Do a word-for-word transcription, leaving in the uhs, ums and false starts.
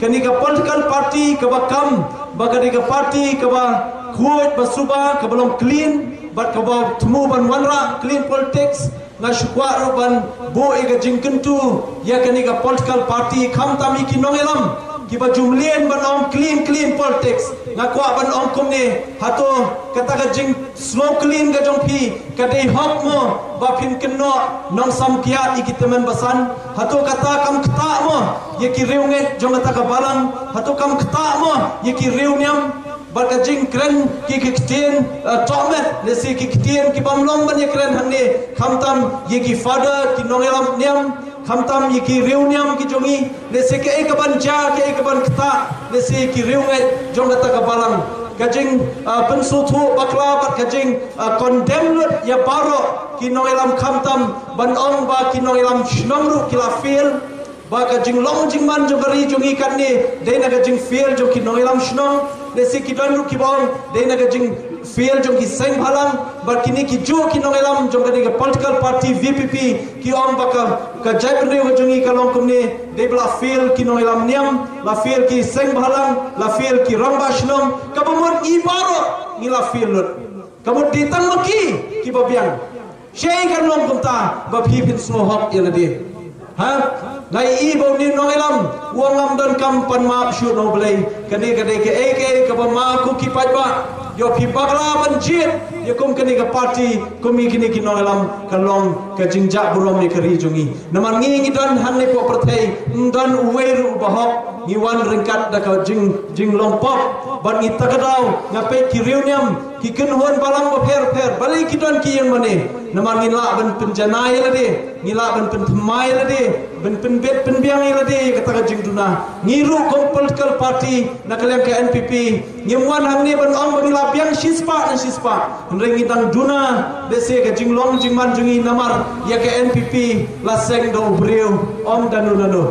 Kane ka political party kaba kam ba kane ka party kaba khuid ba suba kaba long clean bad kaba thmu ban wanrah clean politics. Nga shu kwah ruh ban buh ïa ka jingkyntu ïa kane ka political party khamtam ïa ki nongïalam kiba ju mlien ban ong clean clean politics. Nga kwah ban ong kumne, hato kata ka jingsngew clean ka jong phi ka dei hok mo ba phin kynnoh nongsamkiat ïa ki tymmen basan? Hato kata kam ktah mo ïa ki riewngeit jong kata ka balang? Hato kam ktah mo ïa ki riewniam? Bad ka jingkren ki ki ktien, eh, tohmet, lehse ki ktien ki bym long ban ïakren hangne, khamtam ïa ki father, ki nongïalam niam, khamtam ïa ki riewniam ki jong ngi, lehse kaei kaban jia, kaei kaban ktah, lehse ki riewngeit jong kata ka balang. Ka jing, eh, pynsngewthuh bakla bad ka jing, eh, condemn lut ïa baroh ki nongïalam, khamtam ban ong ba ki nongïalam shnong ruh ki la fail. Ba ka jinglong jingman jong ka ri jong ngi katne dei na ka jingfail jong ki nongïalam shnong. Lehse ki don ruh kiba ong dei na ka jingfail jong ki seng bhalang. Bad kine ki juh ki nongïalam jong kane ka political party V P P ki ong ba ka, ka jaitbynriew ka jong ngi ka long kumne, dei ba la fail ki nongïalam niam, la fail ki seng bhalang, la fail ki rangbah shnong. Kaba mut ngi baroh ngi la fail lut. Ka mut dei tang ma ki kiba biang. Shaei kan long kumta ba phi phin sngewhok ïa lade? Ha? Nga ïohi ba une u nongïalam u ong ngam donkam pan map shuh na U Blei. Kane ka dei kaei kaei kaba ma ko ki paidbah. Ïoh phi bakla ban jied ïa kum kane ka party, kum ïa kine ki nongïalam, ka long ka jingjah burom ïa ka ri jong ngi. Namar ngi ngi don hangne hapoh pyrthei, ym don uwei ruh uba hok. Ngi wan ryngkat da ka jing, jinglong pop. Bad ngi ta ka daw, nga peit ki riewniam, ki kynhun balang bapher bapher, balei ki don ki ïing mane? Namar ngi lah ban pynjanai ïa lade, ngi lah ban pynthymmai ïa lade, ban pynbit pynbiang ïa lade ïa kata ka jingduna. Ngi ruh kum political party na ka liang ka N P P, ngim wan hangne ban ong ba ngi la biang shispah na shispah. Hynrei ngi dang duna lehse ka jinglong jingman jong ngi namar ïa ka N P P la seng da u briew, ym da nu na nu.